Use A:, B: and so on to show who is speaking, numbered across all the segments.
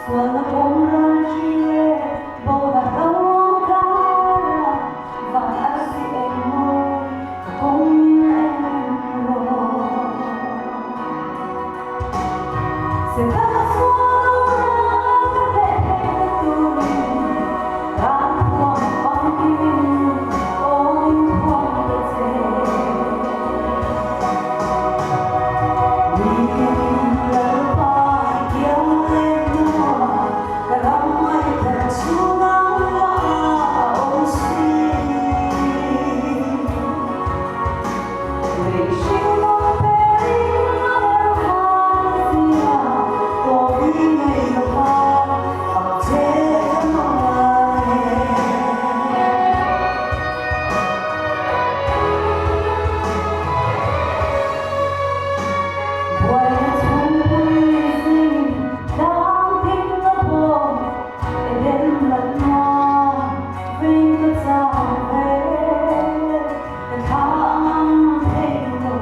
A: Sualna kawngral ṭhi leh bona hlauhawm karah van arsi eng mawi ka kawngin en rawh. Setana sualna ka hneh theihna turin ralthuam famkimin awmin thuam ta che. Lalpa kiang leh hnuah ka ram ngaihthar chhunga a awm si. Lei hringnawm perin a lerhman zia tawpi nei lova fak che ka hmangaih e. Buaina chhungpui zing tlang thing ka bawm Eden latna veng ka chang ve. Ka thla a ngam thei lo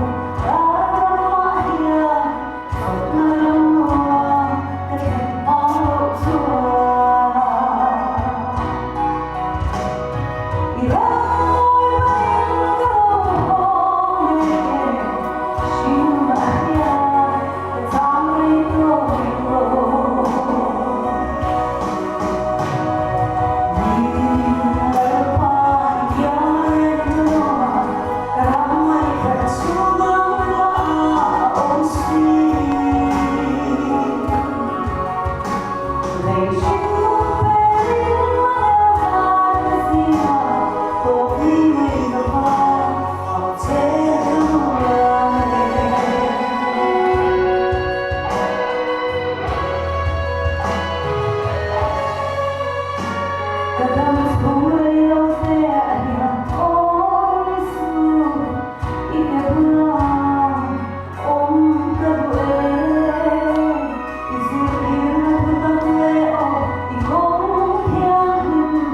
A: ral ramah hian chawlhna ram nuam ka thlen hma loh chuan. I rammawi panin ka lo hawng e, hringnah hian ka chang rei tawh lo. Lalpa iang leh hnuah ka ram ngaihkhat chhunga a awm si. Lei hringnun perin a lerhman ka zingah tawpi nei lova fak che ka hmuai e. Ka dam chhung rei lo te a hian awi suh i ke bulah awm ka duh e. I zirtirna thu tak leh aw i kawng thianghlim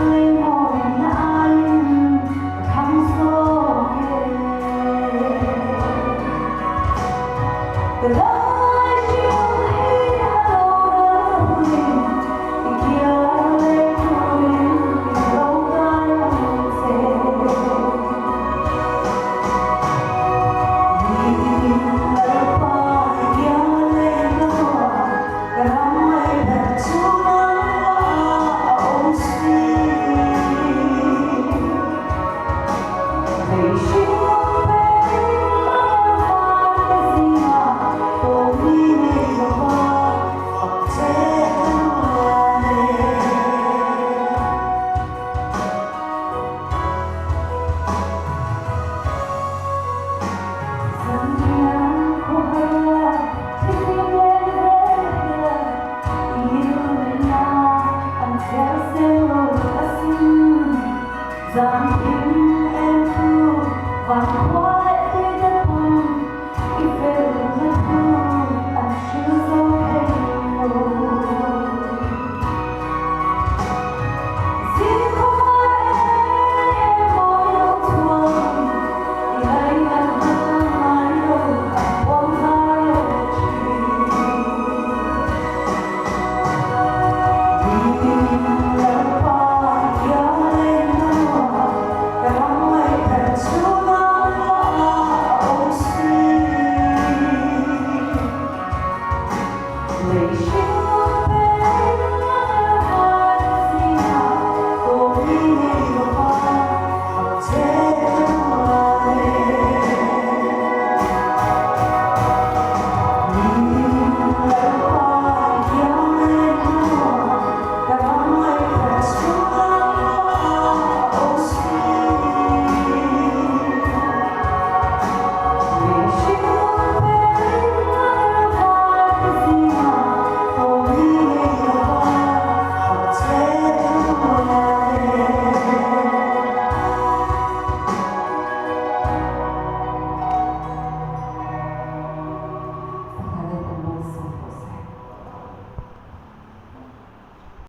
A: lei mawina aiin ka thlang zawk e. Ka dam hriat hi a lo ral hunin i kiar leh turin min lo kai ang che. Nitin Lalpa i kiang leh ka hnuah ka ram ngaihphat chu nangmah a awm si. Lei hringnawm perin a lerhman te zingah tawmi nei lova fak che ka nuam e. Zanriah khawhara thifim leng vel hian i ngilneihna an chhiar seng lo asin. Zanthim em thu van khua leh tui te pawn i felna thu an hril zo thei lo. Zing khawvar em em mawi lo chuan i ngainatna ngai lo an puang zar lo thin. Lalpa iang leh hnuah ka ram ngaihpher chu nangmah a awm si. Lei hring